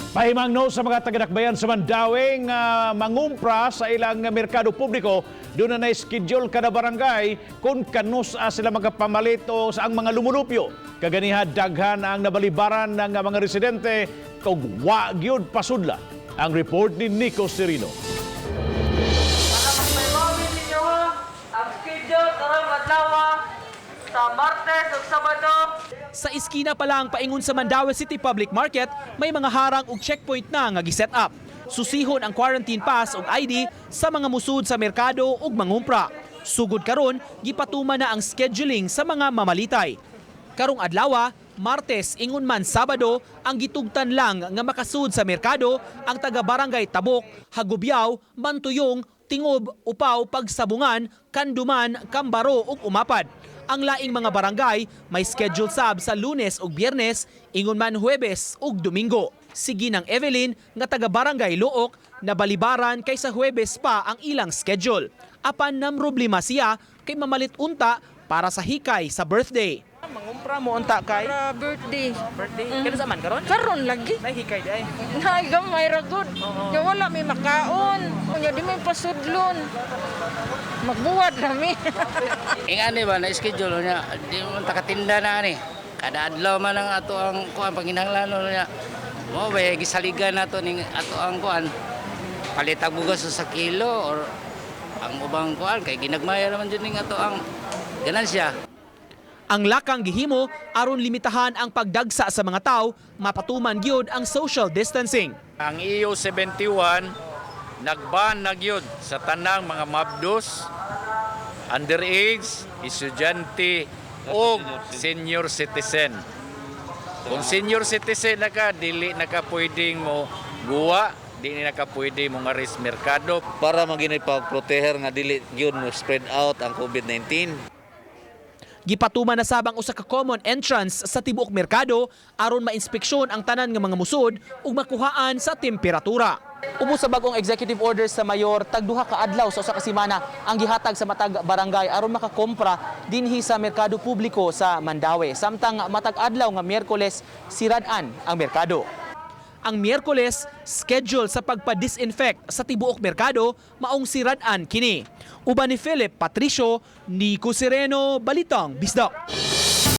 Pahimangno sa mga taga-Dakbayan sa Mandaue nga mangumpra sa ilang merkado publiko, duna na schedule kada barangay kung kanus-a sila magapamalit o sa ang mga lumulupyo. Kaganiha, daghan ang nabalibaran ng mga residente kog wa gyud pasudla. Ang report ni Nico Serino. Para magpahimawi ninyo ha, ang schedule karong adlaw sa Martes ug Sabado. Sa iskina pa lang paingon sa Mandaue City Public Market, may mga harang ug checkpoint na nga giset up. Susihon ang quarantine pass ug ID sa mga musud sa merkado ug mangumpra. Sugod karon, gipatuman na ang scheduling sa mga mamalitay. Karong adlaw, Martes ingon man Sabado, ang gitugtan lang nga makasud sa merkado ang taga Barangay Tabok, Hagubyaw, Mantuyong, Tingob, Upaw, Pagsabungan, Kanduman, Cambaro ug Umapad. Ang laing mga barangay may schedule sab sa Lunes ug Biyernes, ingon man Huwebes ug Domingo. Si Ginang Evelyn nga taga Barangay Looc, nabalibaran kay sa Huwebes pa ang ilang schedule. Apan namroblema siya kay mamalit unta para sa hikay sa birthday. Mangumpra mo unta kay Para birthday. Birthday. Kano sa man karon? Karon lagi. Nay hikay di ay. Nay gamay ra gud. Nya wala may makaon. Nya di may pasudlon. Magbuwad rami. Ingani ba na schedule niya, di man takatinda na ani. Kada adlaw man ang ato ang kuan panginahanglan niya. Mo ba gisaligan nato ning ato ang kuan. Palitag bugas sa kilo or ang ubang kuan kay ginagmay naman jud ning ato ang ganansya. Ang lakang gihimo aron limitahan ang pagdagsa sa mga tao, mapatuman gyud ang social distancing. Ang EU 71 nagban na gyud sa tanang mga mabdos, underage, estudyante o senior citizen. Kung senior citizen na ka, dili na ka pwedeng mo guwa, dili na ka pwede mo nga merkado. Para maginoy pagproteher nga dili gyud mo spread out ang COVID-19. Gipatuman na sab ang usa ka common entrance sa tibuok merkado aron mainspeksyon ang tanan nga mga musod ug makuhaan sa temperatura. Ubos sa bagong executive order sa mayor, tag duha ka adlaw sa usa ka semana ang gihatag sa matag barangay aron makakompra dinhi sa merkado publiko sa Mandaue. Samtang matag adlaw nga Miyerkules, sirad-an ang merkado. Ang Miyerkules, schedule sa pagpa-disinfect sa tibuok merkado, maong sirad-an kini. Uban ni Philip Patricio, Nico Sereno, Balitang Bisdak.